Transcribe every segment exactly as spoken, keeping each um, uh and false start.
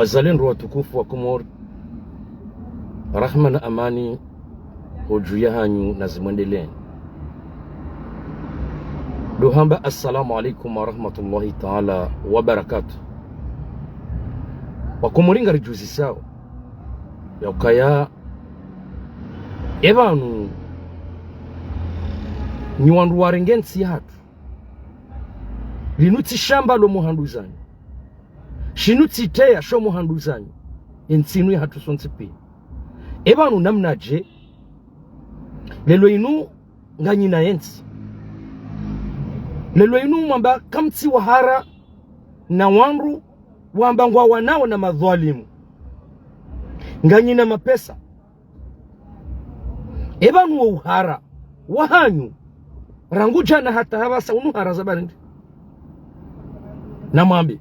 Wazalendo watukufu wa Komori, rahma na amani ho dju yahanyu nazimwendeleni. Ndo hamba assalamu alaikum wa rahmatullahi taala wa barakatuh. Wakomori, ngaridjuzisao ya ukaya epvanu nyi wandru warenge ntsi yahatru, linu tsi shamba lo muhanduzanyu, shinu tsi teya sho muhanduzanyu, entsi inu yahatru sontsi pia. Epvanu namnadje lelo inu nganyina entsi? Lelo inu mwamba kamtsi wahara na wandru wamba ngwawanao na madhwalimu. Nganyina mapesa. Epvanu wo uhara wahanyu rangu djana hata hapvasa unu hara za barindi? Namwambe,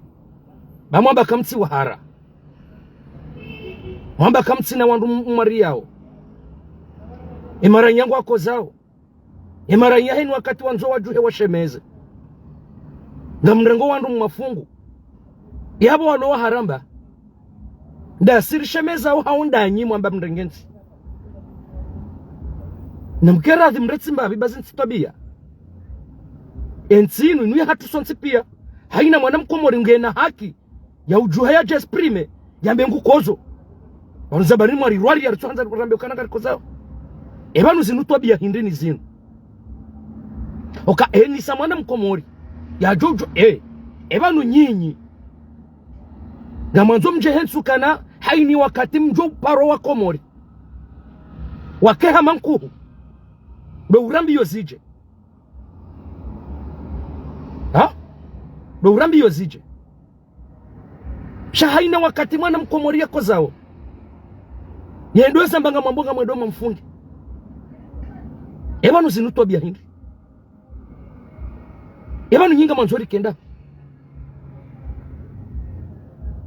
ba mwamba kamtsi wahara. Mwamba kamtsina wandru m-, mwariyao. Emara nyangu wakozao. Emara yaheni wakati wandzo wadjuhe washemeze. Ngamrengo wandru mmafungu. Yapvo walo wahara mba. Nda siri shemeza o hao ndanyi mwamba mrenge ntsi? Namkeradhi mretsi mbapvi bazi ntsi twabia. Entsi inu inu yahatru sontsi pia. Haina mwana mkomori ngena haki ya udjuha yadje exprimer, yambe ngukozo. Pvanu za barindi mwarirwari yaritsohandza rambe ukana ngarikozao. Epvanu zinu twabia hindri ni zinu? Oka enisa mwana mkomori yadjo udjo, eh, epvanu nyinyi ngamwandzo mdje hentsu kana haini wakati mdjo uparo wakomori wake hama nkuhu? Be urambiyo zidje? Ha? Be urambiyo zidje? Sha haina wakati mwana mkomori yakozao, yendo ezamba ngamwambo ngamwendo mwamfunge. Epvanu zinu twabia hindri? Epvanu nyi ngamwandzo rikenda?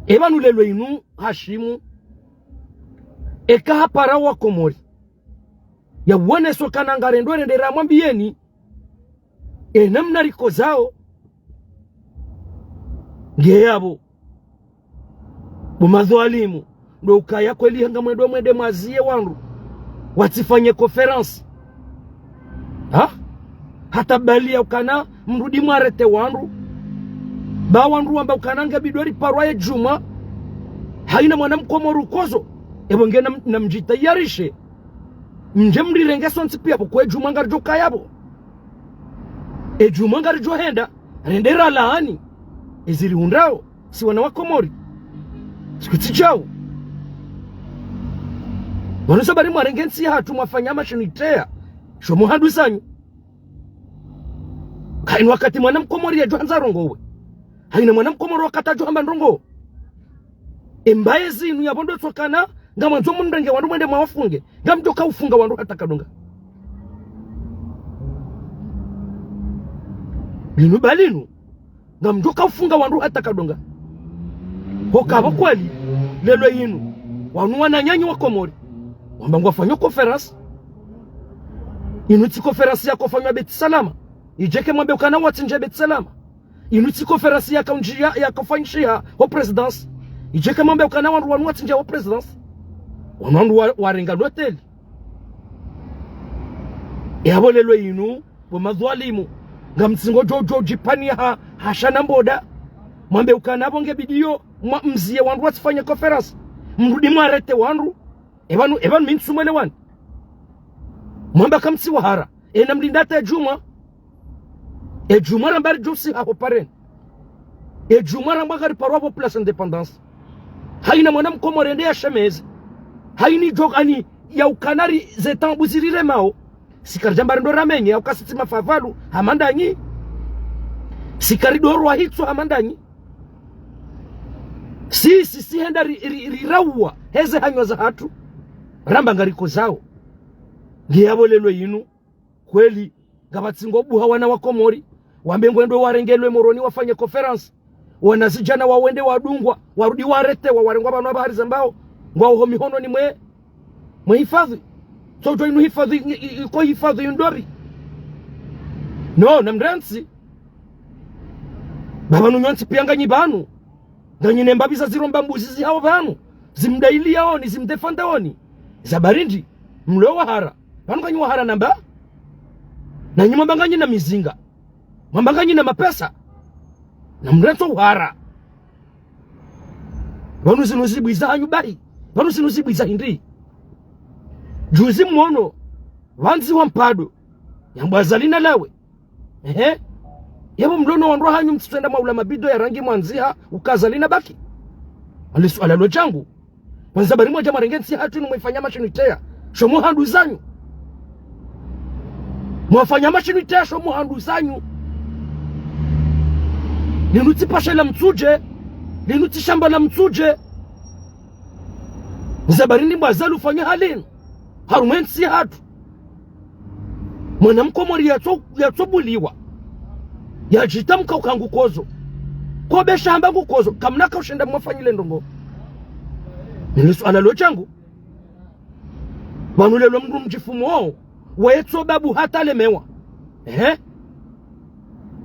Epvanu lelo inu Hashimu eka hapara wakomori yawoneso kana ngarendo rende ramwambiyeni enamna rikozao. Ngeyapvo bo madhwalimu, ndo ukaya kweli ngamwendo mwende mwaziye wandru watsifanye conférence. Ha? Hata bali ya ukana mrudi mwarete wandru. Ba wandru wamba ukana nge bidori parwa ye djumwa. Haina mwana mkomori ukozo. Epvo nge nam-, namdjitayarishe. Mdje mrirenge sontsi pia pvo kwe djumwa ngaridjo kaya pvo. E djumwa ngaridjo henda, rende ralaani ezirihundrao si wana wakomori. Sikutsi djau. Pvanu za barindi mwarenge ntsi yahatru mwafanya mashinu iteya sho muhanduzanyu. Haini wakati mwana mkomori yadjo handza rongowe? Haina mwana mkomori wakati adjo hamba ndrongo? Embaye zinu yapvo ndo tsokana ngamwandzo mrenge wandru mwende mwawafunge. Ngamdjo kaufunga wandru hata kadonga? Linu ba linu ngamdjo kaufunga wandru hata kadonga? Hoka pvo kweli lelo inu wanu wananyanyu wakomori wamba ngwafanyo conférence. Inu tsi conférence yakofanywa Beit Salam. Idjeke mwambe ukana watsindje Beit Salam. Inu tsi conférence yakaundjia, yakofanyishiha ho présidence. Idjeke mwambe ukana wandru wanu watsindja ho présidence. Wanu wandru wa-, warenga loteli. Yapvo lelo inu bo madhwalimu, ngamtsingo djo djo djipvani ha, ha shana mboda. Mwambe ukana pvo nge bidiyo mwa-, mziye wandru watsifanye conférence. Mrudi mwarete wandru. Epvanu, epvanu mi ntsumwelewani. Mwamba kamtsi wahara. Ena mlinda hata e djumwa. E djumwa ramba ridjo usiha ho pareni. E djumwa ramba ngariparwa pvo Place Indépendance. Haina mwana mkomori ende yashemeze. Haini djo ani ya ukana ri ze taabu ziriremao. Si karidjamba rendo ramenye ya uka si tsi mafavalu hama ndanyi. Si karidorwa hitswa hama ndanyi. Si, si, si henda ri, ri, rirauwa heze hanywa zahatru. Ramba ngarikozao. Ngeyapvo lelo inu kweli ngapvatsingo buha wana wakomori wambe ngwendo warengelwe Moroni wafanye conférence. Wanazidjana wawende wadungwa, warudi waretewa, warengwa pvanu apvaha rizambao ngwao ho mihononi mwe, mwe hifadhwi. So udjo inu hifadhwi i-, i-, iko hifadhwi yundori? No, namrantsi. Ba pvanu nyontsi pia nganyi pvanu. Nganyi ne mbapvi za ziromba mbuzi zihao pvanu, zimdailiyaoni, zimdefendaoni. Za barindi, mlo wahara. Pvanu nganyi wahara namba? Nanyi mwamba nganyi na mizinga. Mwamba nganyi na mapesa. Na mrentso uhara. Pvanu zinu zibwiza hanyu bahi. Pvanu zinu zibwiza hindri. Juzi mwono, pvandzi wa mpado. Yambwa Azali na lawe. Ehe. Yapvo mlo no wandru hanyu mtsitswenda mwaula mabido ya rangi mwandziha, uka Azali na baki. Wale suala lo jangu. Wandza bari mwaja mwarenge ntsi hatru inu mwaifanya mashinu iteya. Sho muhandru zanyu. Mwafanya mashinu iteya sho muhandru zanyu. Linu tsi pasha la mtsudje. Linu tsi shamba la mtsudje. Wandza bari ni mbwa Azali ufanya hali inu. Harumwa entsi hatru. Mwana mkomori yatso, yatsobuliwa. Yadjitamka uka ngukozo. Kobesha hamba ngukozo. Kamuna kaushenda mwafanyile ndrongo. Nini suala lo jangu. Pvanu lelo mndru mdjifumo. Wetso babu hata lemewa. Ehe.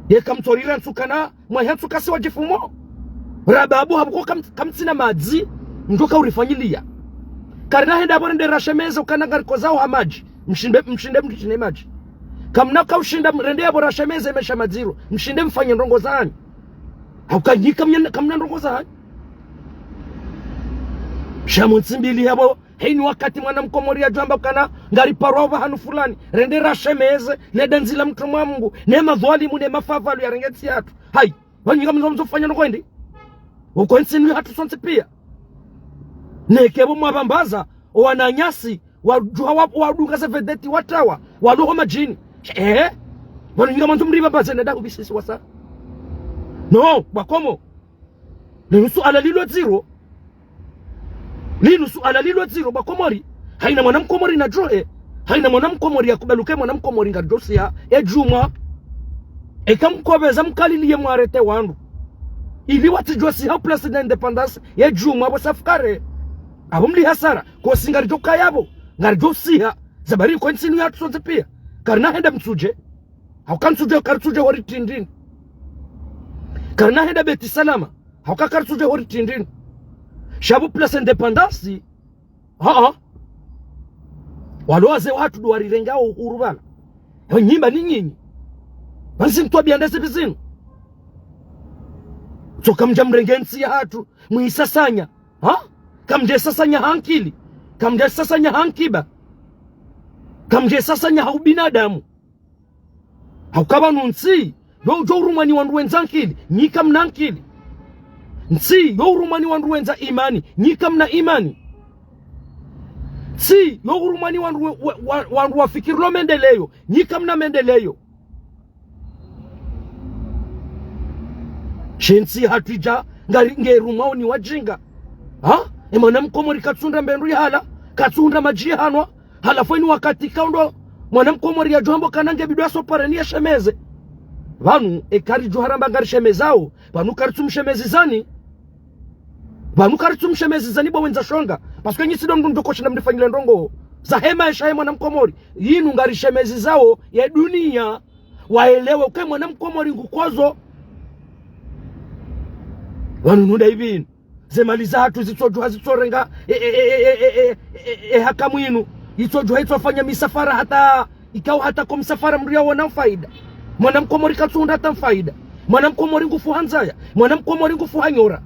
Ye kamtsorira ntsukana mwahe ntsu kasi wadjifumo. Rababu hapvo kam-, kamtsina madzi, ndo kaurifanyiliya. Karina henda yapvo rende rashemeze ukana ngarikozao ha madji. Mshinde, mshinde mndru tine madji. Kamuna kaushinda rende yapvo rashemeze mesha madziro. Mshinde mfanye ndrongo zanyu. Hauka nyi kamuna, kamuna ndrongo zanyu. Sha mtsimbili yapvo. Heni wakati mwana mkomori yadjwamba kana ngariparwa pvahanu fulani. Rende rashemeze, ne dandzi la mtru mwa Mungu, ne madhwalimu, ne mafavalu yarenge ntsi hatru. Hayi, wanyu ngamwandzo mfanya ndrongo hindri. Uko entsi inu hatru sontsi piya. Neke pvo mwabambaza, owananyasi, wadjuha wa, wadunga ze vedeti watawa, waloho madjini. Eh? Wanyu ngamwandzo mribambaze ne dahu bisisi wasa. No, bwa Komori. Linu suala lilo dziro. Linu suala lilo dziro bwa Komori. Hayina mwana mkomori nadjuhe. Hayina mwana mkomori yakubali uka mwana mkomori ngaridjo usiha. Edjumwa. Eka mkopveza mkaliliye mwarete wandru. Ili watsidjo usiha place na indépendance. Edjumwa pvo safukare. Apvo mli hasara. Kosi ngaridjo kaya pvo. Ngaridjo usiha. Za bari ko entsi inu yatru sontsi piya. Karina henda mtsudje. Hauka ntsudje, karitsudje hori tindini. Karina henda Beti Salama. Hauka karitsudje hori tindini. Sha pvo place indépendance. Haa. Walo wazee watru ndo warirengao uhuru pvala. Yo nyimba ni nyinyi. Pvanu ntsu ntwabiya ndeze pvi zinu. Tsoka mdja mrenge ntsi yahatru. Mwisasanya. Ha? Kamdja isasanya ha nkili. Kamdja isasanya ha nkiba. Kamdja isasanya ha ubinadamu. Hauka pvanu ntsi, yo udjo urumwa ni wandru wendza nkili, nyi kamuna nkili. Ntsi, yo urumwa ni wandru wendza imani, nyi kamuna imani. Ntsi, yo urumwa ni wandru we, we, wa, wandru wafikirilo mendeleyo, nyi kamuna mendeleyo. She ntsi hatru idja, ngari, ngerumwao ni wadjinga. Ha? E mwana mkomori katsundra mbe ndru ihala, katsundra madji hanwa, halafu eni wakati kaundro, mwana mkomori yadjo hamba kana nge bidwa sopareni yashemeze. Pvanu, eka ridjo haramba ngarishemezao, pvanu karitsumshemezizani. Pvanu karitsumshemezizani bo wendza shonga. Parce que nyi tsi ndo mndru ndjo koshinda mrifanyile ndrongo. Za hema esha he mwana mkomori. Yinu ngarishemezizao ye duniya. Waelewe uka mwana mkomori ngukozo. Pvanu nunda ipvinu. Ze mali zahatru zitsodjuha zitsorenga, e, e, e, hakamu inu. Itsodjuha itsofanya misafara hata, ikao hata ko msafara mndru yaona mfaida. Mwana mkomori katsuhundra hata mfaida. Mwana mkomori ngufu ha ndzaya. Mwana mkomori ngufu ha nyora.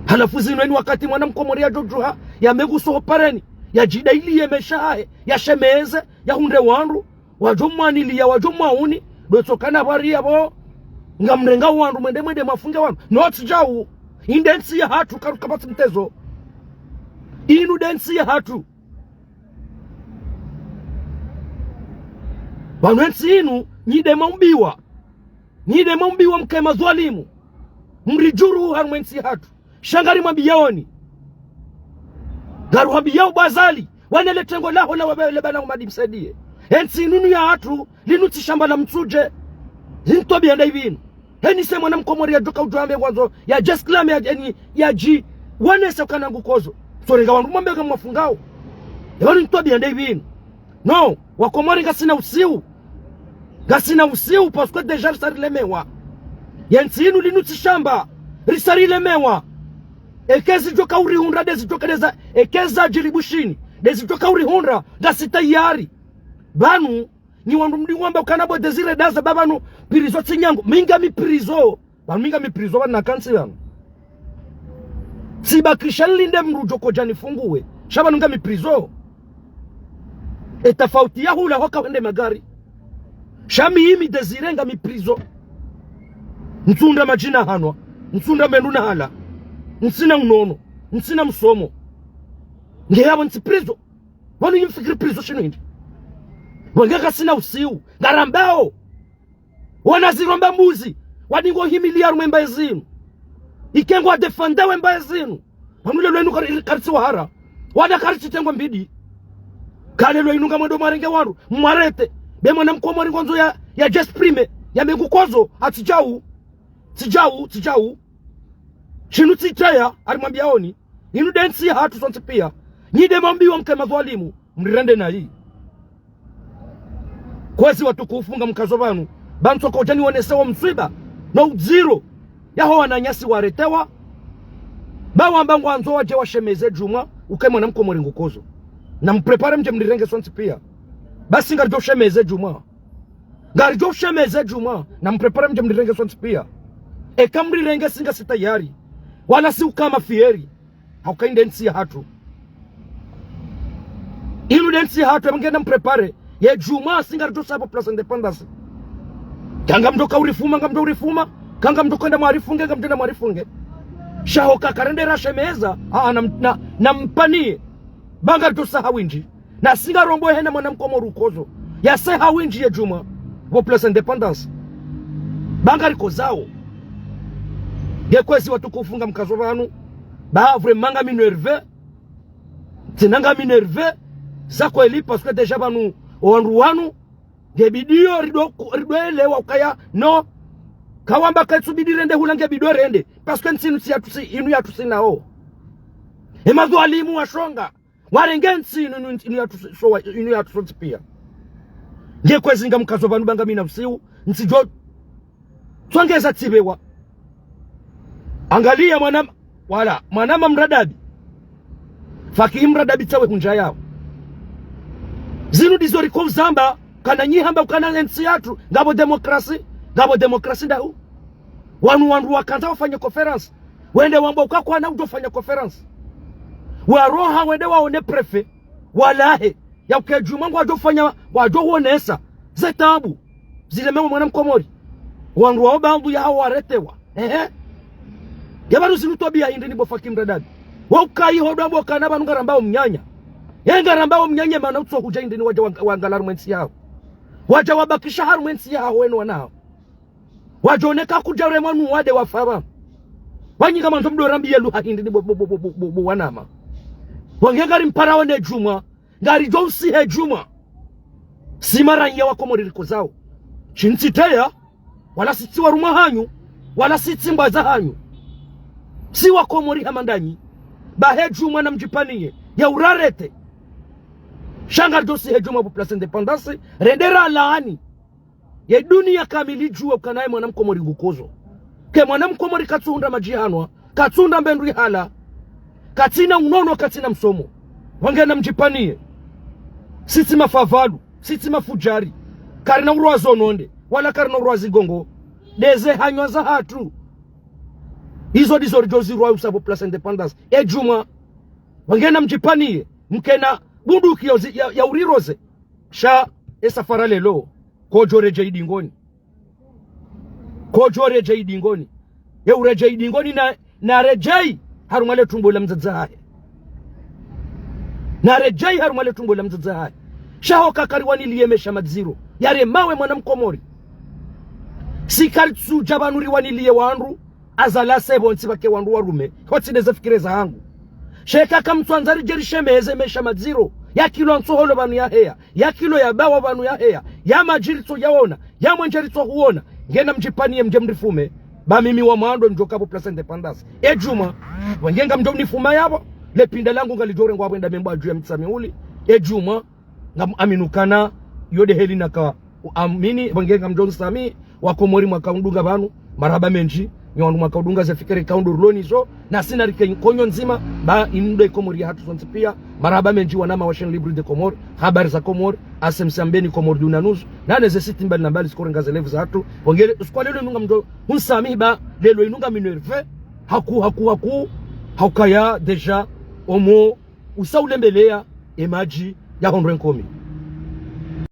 Halafu zinu eni wakati mwana mkomori yadjodjuha, yame ngusoho pareni, yadjidailiye mesha hahe, yashemeze, yahundre wandru, wadjo mwaniliya, wadjo mwauni, ndo tsoka na pvwari yapvo, ngamrenga wandru, mwende, mwende mwafunge wandru. Not djau, inde ntsi yahatru karu kapvatsi mtezo. Inu nde ntsi yahatru. Pvanu entsi inu, nyi nde mwaumbiwa. Nyi nde mwaumbiwa mke madhwalimu. Mridjuru harumwa entsi yahatru. Sha ngarimwambiyaoni. Ngaruhambiyao bo Azali. Wanele tengo laho la wabele bana umadi msaidiye. Entsi inu ni yahatru, linu tsi shamba la mtsudje. Zintwabiya nda ipvinu. Heni se mwana mkomori yadjoka udjwambe wandzo, yadje siklame ya, eni, yadji, wanese ukana ngukozo. Sorenga wandru mwambe kamwafungao. Epvanu ntwabiya nda ipvinu. No, wakomori ngasina usiu. Ngasina usiu, parce que déjà risarilemewa. Yentsi inu linu tsi shamba. Risa rilemewa. Eka zidjoka urihundra, ndezidjoka ndeza, eka zadjiri Bushini, ndezidjoka urihundra, ngasi tayari. Pvanu, nyi wandru mdjiwamba ukana bo Désiré Daza ba pvanu, prison tsi nyangu, mi ngami prison. Pvanu mi ngami prison pvanu nakantsi pvanu. Tsibakisha nilinde mdru djo kodja nifunguwe. Sha pvanu ngami prison. E tafauti ya hula hoka hwende magari. Sha mi imi Désiré ngami prison. Ntsundra madjina hanwa. Ntsundra mendru na hala. Ntsina unono. Ntsina msomo. Nge yapvo ntsi prison. Pvanu nyi mfikiri prison shinu hindri? Wenge kasina usiu. Ngarambao. Wana ziromba mbuzi, wadingo himiliya harumwa embaye zinu. Ike ngwadéfendre embaye zinu. Pvanu lelo inu kari-, karitsi wahara. Wada karitsi tengwa mbidi. Ka lelo inu ngamwendo mwarenge wandru, mwarete. Be mwana mkomori ngondzo ya, yadje exprimer, yambe ngukozo, atsidjau. Tsidjau, tsidjau. Shinu tsitreya, arimwambiaoni. Inu nde ntsi yahatru sontsi pia. Nyi nde mwambiwa mke madhwalimu, mrirende nayi. Kwezi watukufu ngamkazo pvanu, ba ntsoka udja nionese wo mswiba, no udziro, yaho wananyasi waretewa, ba wamba ngwandzo wadje washemeze Djumwa, uke mwana mkomori ngukozo. Na mprépare mdje mrirenge sontsi pia. Basi ngaridjo shemeze Djumwa. Ngaridjo shemeze Djumwa, na mprépare mdje mrirenge sontsi pia. Eka mrirenge si ngasi tayari. Wala si ukama fieri. Hauka inde ntsi yahatru. Inu nde ntsi yahatru, yamwenge na mprépare. Ye Djumwa, si ngaridjo sa pvo Place Indépendance. Ka ngamdjo ka urifuma, ngamdjo urifuma. Ka ngamdjo kwenda mwarifunge, ngamdjo enda mwarifunge. Sha hoka karende rashemeza, a, na, na, na mpaniye. Ba ngaridjo sa ha windji. Na si ngarombo hena mwana mkomori ukozo. Yase ha windji ye Djumwa. Pvo Place Indépendance. Ba ngarikozao. Nge kwezi watukufu ngamkazo pvanu. Ba vraiment ngami énervé. Tsena ngami énervé. Za kweli parce que déjà pvanu, o wandru wanu. Nge bidi yo rido, rido elewa ukaya. No. Kawamba kaitsu bidi rende hula nge bidi rende. Parce que ntsi inu tsi yatru si, inu yatru si nao. E madhwalimu washonga. Warenge ntsi inu, inu, inu yatru so-, inu yatru sontsi pia. Nge kwezi ngamkazo pvanu ba ngamina usiu, ntsidjo. Tsongeza tsibewa. Angaliya mwana, wala, mwana ma Mradabi. Fakihi Mradabi tsawe hundja yao. Zinu ndizo riko uzamba, kana nyi hamba ukana ntsi yatru, ngapvo démocratie, ngapvo démocratie ndau. Wanu wandru wakandza wafanye conférence. Wende wamba ukakwana udjo fanya conférence. Waroha wende waone préfet. Walahe. Ya uke Djumwa ngwadjo fanya, ngwadjo wonesa. Ze tabu. Zilemewa mwana mkomori. Wandru wao baadhwi yahawo waretewa. Ehe. Ya pvanu zinu twabiya hindri ni bo Fakihi Mradabi. Wa ukayi hodwa bo kana pvanu ngarambao mnyanya. Ye ngarambao mnyanya mana utso hudja hindri ni wadja wang-, wangala harumwa entsi yaho. Wadja wabakisha harumwa entsi yaho wenu wanao. Wadjoneka kudja uremwa nu wade wafa pva. Wanyi ngamwandzo mdo rambiye luha hindri ni bo, bo, bo wanama. Wange ngarimparao ne Djumwa. Ngaridjo usihe Djumwa. Si maranya wa Komori rikozao. Shintsi teya. Wala si tsi warumwa hanyu. Wala si tsi mbwa za hanyu. Si wa Komori hama ndanyi. Ba he Djumwa na mdjipaniye. Ya urarete. Sha ngaridjo usihe Djumwa pvo Place Indépendance. Rende ralaani. Ye duniya kamili idjuwe ukana ye mwana mkomori ngukozo. Ke mwana mkomori katsuhundra madji hanwa, katsuhundra mbendru ihala, katsina unono, katsina msomo. Wange na mdjipaniye. Si tsi mafavalu, si tsi mafudjari. Karina urwa zononde, wala karina urwa zigongo. Ndeze hanywa zahatru. Izo ndizo ridjo zirwa usa pvo Place Indépendance. E Djumwa. Wange na mdjipaniye, mkena bunduki ya uzi-, ya, ya uriroze. Sha, e safara lelo. Kodjo redjei dingoni. Kodjo redjei dingoni. Ye uredjei dingoni na, na redjei harumwa le tumbo la mdzadze hahe. Na redjei harumwa le tumbo la mdzadze hahe. Sha hoka kariwaniliye mesha madziro. Yaremawe mwana mkomori. Si karitsudja pvanu riwaniliye wandru. Azala se pvontsi pvake wandru warume, hotsi ndeze fikira zahangu. Sha eka kamtsuandza ridje rishemeze mesha madziro, ya kilo ntsoholo pvanu yaheya, ya kilo ya bawa pvanu yaheya, ya madji ritso yaona, ya mwenje ritso huona, ngena mdjipaniye mdje mrifume, ba mimi wa mwando ndjoka pvo Place Indépendance. E Djumwa, wange ngamdjo unifuma yapvo, le pinda langu ngalidjo urengwa pvo enda membo adju ya Mtsamiuli. E Djumwa, ngam aminukana, yo nde heli naka uamini, wange ngamdjo unisamihi, wa Komori mwaka undunga pvanu, marahaba mendji, Nyi wanu mwaka udunga ze fikira ikao ndo rilo nazo, na sina rike konyo ndzima, ba inu nde Komori yahatru zontsi pia. Marahaba mendji wanama wa Chaîne Libre de Comores, Habari za Comores, A C M C Mbeni, Comores Duna News, na ne ze site mbali na mbali zikorenga ze live zahatru. Wangere, usiku wa lelo inu ngamdjo unisamihi ba, lelo inu ngami énervé, haku, haku, haku, haukaya déjà, omo, usa ulembeleya, e madji, ya hondro nkomi.